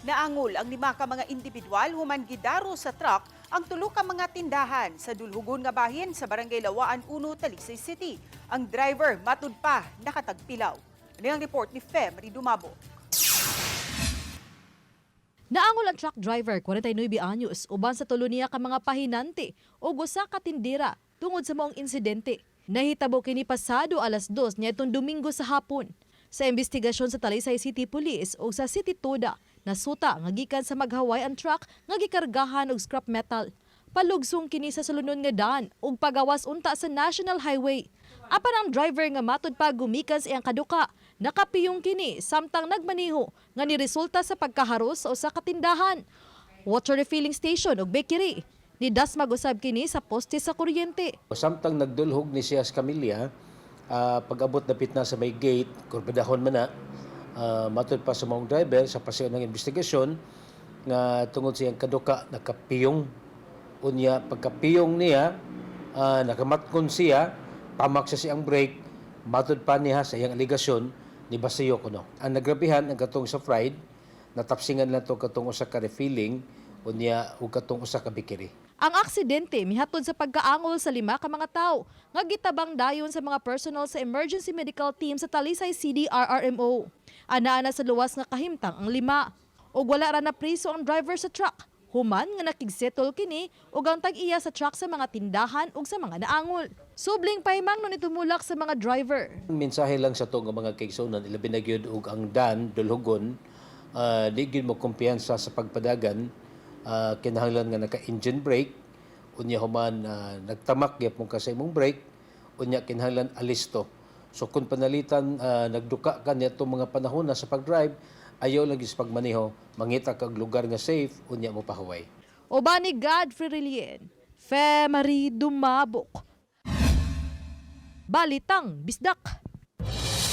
Naangol ang lima ka mga individual human gidaro sa truck ang tulo ka mga tindahan sa dulhugon nga bahin sa Barangay Lawaan 1, Talisay City. Ang driver matud pa nakatagpilaw. Ano ang report ni Fem Dumabo? Naangol ang truck driver, 49 anyos, uban sa tulo niya ka mga pahinante o usa ka tindera tungod sa maong insidente. Nahitabo kini pasado alas 2 niadtong Domingo sa hapon. Sa investigasyon sa Talisay City Police o sa City Toda, nasuta nga gikan sa maghaway ang truck nga gikargahan og scrap metal. Palugsong kini sa sulunon nga daan ug pagawas unta sa National Highway. Apan ang driver nga matud pa gumikan sa iyang kaduka, nakapiyong kini samtang nagmaniho nga niresulta sa pagkaharos sa usa ka tindahan, water refilling station ug bakery. Nidasmag usab kini sa poste sa kuryente. Samtang nagdulhog ni siya sa Camilla, pag-abot dapit na sa may gate, kurbadahon man na, matud pa sa maong driver sa pasiyon ng investigasyon nga tungod siyang kaduka nakapiyong. Unya pagkapiyong niya, nakamatkon siya, pamak sa siyang brake, matud pa niya sa iyang aligasyon ni basiyo kuno. Ang nagrabihan ang katong sa fried, natapsingan lang to katong usa ka refilling unya ug katong usa ka bakery. Ang aksidente mihatod sa pagkaangol sa lima ka mga tawo nga gitabang dayon sa mga personnel sa emergency medical team sa Talisay City RRMO. Anaa na sa luwas nga kahimtang ang lima. Ug wala ra na priso ang driver sa truck. Human nga nakigsettle kini ug ang tag-iya sa truck sa mga tindahan ug sa mga naangol. Subling pahimangno ni tumulak sa mga driver. Mensahe lang sa nga mga kaigsuonan, ilabi na gyud og ang dan dulhugon, di gyud mo kumpiyansa sa pagpadagan, kinahanglan nga naka-engine brake unya human nagtamak gyapon ka sa imong brake, unya kinahanglan alisto. So kung panalitan nagduka ka niadtong mga panahon na sa pag-drive, ayaw lang gyud sa pagmaneho, mangita kag lugar nga safe unya mo pahuway. Uban ni Godfrey Relien, Fe Marie Dumabok. Balitang Bisdak.